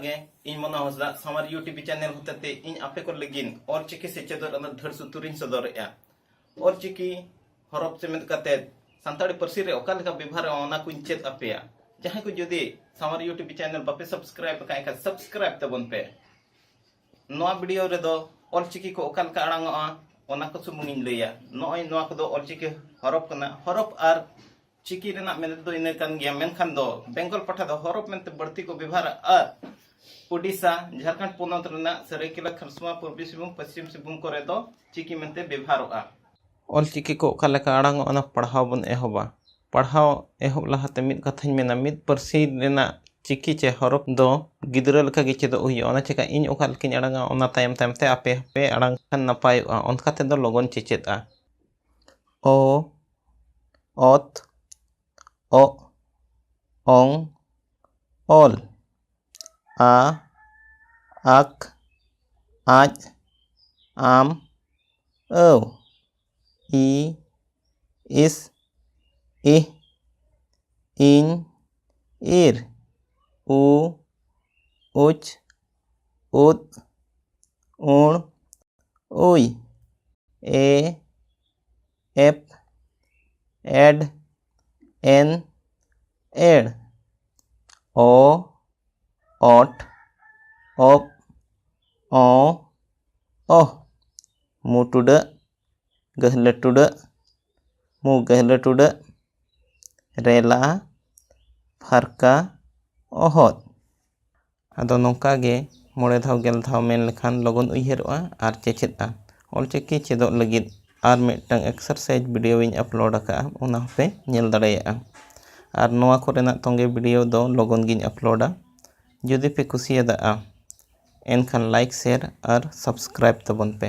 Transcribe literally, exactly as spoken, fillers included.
ᱜᱮ ᱤᱧ ᱢᱚᱱᱳ ᱦᱟᱸᱥᱫᱟ ᱥᱟᱶᱟᱨ ᱭᱩ ᱴᱤ ᱵᱷᱤ ᱪᱮᱱᱮᱞ ᱦᱚᱛᱮᱛᱮ ᱤᱧ ᱟᱯᱮ ᱠᱚ ᱞᱟᱹᱜᱤᱫ ᱚᱞᱪᱤᱠᱤ ᱥᱮᱪᱮᱫᱚᱜ ᱨᱮᱱᱟᱜ ᱫᱷᱟᱹᱲ ᱥᱩᱛᱩᱨᱤᱧ ᱥᱚᱫᱚᱨᱮᱜᱼᱟ᱾ ᱚᱞᱪᱤᱠᱤ ᱦᱚᱨᱚᱯ ᱪᱮᱢᱮᱫ ᱠᱟᱛᱮ ᱥᱟᱱᱛᱟᱲᱤ ᱯᱟᱹᱨᱥᱤ ᱨᱮ ᱚᱠᱟ ᱞᱮᱠᱟ ᱵᱮᱵᱷᱟᱨᱚᱜᱼᱟ, ᱚᱱᱟ ᱠᱚᱧ ᱪᱮᱫ ᱟᱯᱮᱭᱟ᱾ ᱡᱟᱦᱟᱸᱭ ᱠᱚ ᱡᱩᱫᱤ ᱥᱟᱶᱟᱨ ᱭᱩ ᱴᱤ ᱵᱷᱤ ᱪᱮᱱᱮᱞ ᱵᱟᱯᱮ ᱥᱟᱵᱥᱠᱨᱟᱭᱤᱵ ᱟᱠᱟᱫ ᱠᱷᱟᱱ, ᱥᱟᱵᱥᱠᱨᱟᱭᱤᱵ ᱛᱟᱵᱚᱱ ᱯᱮ᱾ ᱱᱚᱣᱟ ᱵᱷᱤᱰᱤᱭᱳ ᱨᱮᱫᱚ ᱚᱞᱪᱤᱠᱤ ᱠᱚ ᱚᱠᱟ ᱞᱮᱠᱟ ᱟᱲᱟᱝᱚᱜᱼᱟ, ᱚᱱᱟ ᱠᱚ ᱥᱩᱢᱩᱝ ᱤᱧ ᱞᱟᱹᱭᱟ᱾ ᱱᱚᱜᱼᱚᱭ ᱱᱚᱣᱟ ᱠᱚᱫᱚ ᱚᱞᱪᱤᱠᱤ ᱦᱚᱨᱚᱯ ᱠᱟᱱᱟ᱾ ᱦᱚᱨᱚᱯ ᱟᱨ ᱪᱤᱠᱤ ᱨᱮᱱᱟᱜ ᱢᱮᱱᱮᱫ ᱫᱚ ᱤᱱᱟᱹ ᱠᱟᱱ ᱜᱮᱭᱟ, ᱢᱮᱱᱠᱷᱟᱱ ᱫᱚ ᱵᱮᱝᱜᱚᱞ ᱯᱟᱦᱴᱟ ᱫᱚ ᱦᱚᱨᱚᱯ ᱢᱮᱱᱛᱮ ᱵᱟᱹᱲᱛᱤ ᱠᱚ ᱵᱮᱵᱷᱟᱨᱟ᱾ ᱟᱨ ᱳᱰᱤᱥᱟ, ᱡᱷᱟᱲᱠᱷᱚᱸᱰ ᱯᱚᱱᱚᱛ ᱨᱮᱱᱟᱜ ᱥᱟᱹᱨᱟᱹᱭᱠᱮᱞᱟ, ᱠᱷᱟᱨᱥᱚᱣᱟ, ᱯᱩᱨᱵᱤ ᱥᱤᱝᱵᱷᱩᱢ, ᱯᱚᱥᱪᱤᱢ ᱥᱤᱝᱵᱷᱩᱢ ᱠᱚᱨᱮ ᱫᱚ ᱪᱤᱠᱤ ᱢᱮᱱᱛᱮ ᱵᱮᱵᱷᱟᱨᱚᱜᱼᱟ᱾ ᱚᱞᱪᱤᱠᱤ ᱠᱚ ᱚᱠᱟ ᱞᱮᱠᱟ ᱟᱲᱟᱝᱚᱜᱼᱟ, ᱚᱱᱟ ᱯᱟᱲᱦᱟᱣ ᱵᱚᱱ ᱮᱦᱚᱵᱟ᱾ ᱯᱟᱲᱦᱟᱣ ᱮᱦᱚᱵ ᱞᱟᱦᱟᱛᱮ ᱢᱤᱫ ᱠᱟᱛᱷᱟᱧ ᱢᱮᱱᱟ, ᱢᱤᱫ ᱯᱟᱹᱨᱥᱤ ᱨᱮᱱᱟᱜ ᱪᱤᱠᱤ ᱪᱮ ᱦᱚᱨᱚᱯ ᱫᱚ ᱜᱤᱫᱽᱨᱟᱹ ᱞᱮᱠᱟ ᱜᱮ ᱪᱮᱫᱚᱜ ᱦᱩᱭᱩᱜᱼᱟ᱾ ᱚᱱᱟ ᱪᱤᱠᱟ ᱤᱧ ᱚᱠᱟ ᱞᱮᱠᱟᱧ ᱟᱲᱟᱝᱟ, ᱚᱱᱟ ᱛᱟᱭᱚᱢ ᱛᱟᱭᱚᱢ ᱛᱮ ᱟᱯᱮ ᱦᱚᱸᱯᱮ ᱟᱲᱟᱝ ᱠᱷᱟᱱ ᱱᱟᱯᱟᱭᱚᱜᱼᱟ᱾ ᱚᱱᱠᱟ ᱛᱮᱫᱚ ᱞᱚᱜᱚᱱ ᱪᱮᱪᱮᱫᱼᱟ᱾ ᱚ, ᱚᱛ, ᱚᱜ, ᱚᱝ, ᱚᱞ᱾ ᱟ, ᱟᱠ, ᱟᱡ, ᱟᱢ, ᱟᱹᱣ᱾ ᱤ, ᱤᱥ, ᱤᱦ, ᱤᱧ, ᱤᱨ᱾ ᱩ, ᱩᱪ, ᱩᱫ, ᱩᱬ, ᱩᱭ᱾ ᱮ, ᱮᱯ, ᱮᱰ, ᱮᱱ, ᱮᱲ᱾ ᱚ, ᱚᱴ, ᱚᱯ, ᱚᱸ, ᱚᱦ᱾ ᱢᱩ ᱴᱩᱰᱟᱹᱜ, ᱜᱟᱹᱦᱞᱟᱹ ᱴᱩᱰᱟᱹᱜ, ᱢᱩ ᱜᱟᱹᱦᱞᱟᱹ ᱴᱩᱰᱟᱹᱜ, ᱨᱮᱞᱟ, ᱯᱷᱟᱨᱠᱟ, ᱚᱦᱚᱫ᱾ ᱟᱫᱚ ᱱᱚᱝᱠᱟ ᱜᱮ ᱢᱚᱬᱮ ᱫᱷᱟᱣ ᱜᱮᱞ ᱫᱷᱟᱣ ᱢᱮᱱ ᱞᱮᱠᱷᱟᱱ ᱞᱚᱜᱚᱱ ᱩᱭᱦᱟᱹᱨᱚᱜᱼᱟ ᱟᱨ ᱪᱮᱪᱮᱫᱼᱟ᱾ ᱚᱞᱪᱤᱠᱤ ᱪᱮᱫᱚᱜ ᱞᱟᱹᱜᱤᱫ ᱟᱨ ᱢᱤᱫᱴᱟᱝ ᱮᱠᱥᱟᱨᱥᱟᱭᱤᱡᱽ ᱵᱷᱤᱰᱤᱭᱳ ᱤᱧ ᱟᱯᱞᱳᱰ ᱟᱠᱟᱫᱼᱟ, ᱚᱱᱟ ᱦᱚᱸᱯᱮ ᱧᱮᱞ ᱫᱟᱲᱮᱭᱟᱜᱼᱟ᱾ ᱟᱨ ᱱᱚᱣᱟ ᱠᱚᱨᱮᱱᱟᱜ ᱛᱚᱸᱜᱮ ᱵᱷᱤᱰᱤᱭᱳ ᱫᱚ ᱞᱚᱜᱚᱱ ᱜᱤᱧ ᱟᱯᱞᱳᱰᱟ᱾ ᱡᱩᱫᱤ ᱯᱮ ᱠᱩᱥᱤᱭᱟᱫᱟᱜᱼᱟ, ᱮᱱᱠᱷᱟᱱ ᱞᱟᱭᱤᱠ, ᱥᱮᱭᱟᱨ ᱟᱨ ᱥᱟᱵᱥᱠᱨᱟᱭᱤᱵ ᱛᱟᱵᱚᱱ ᱯᱮ᱾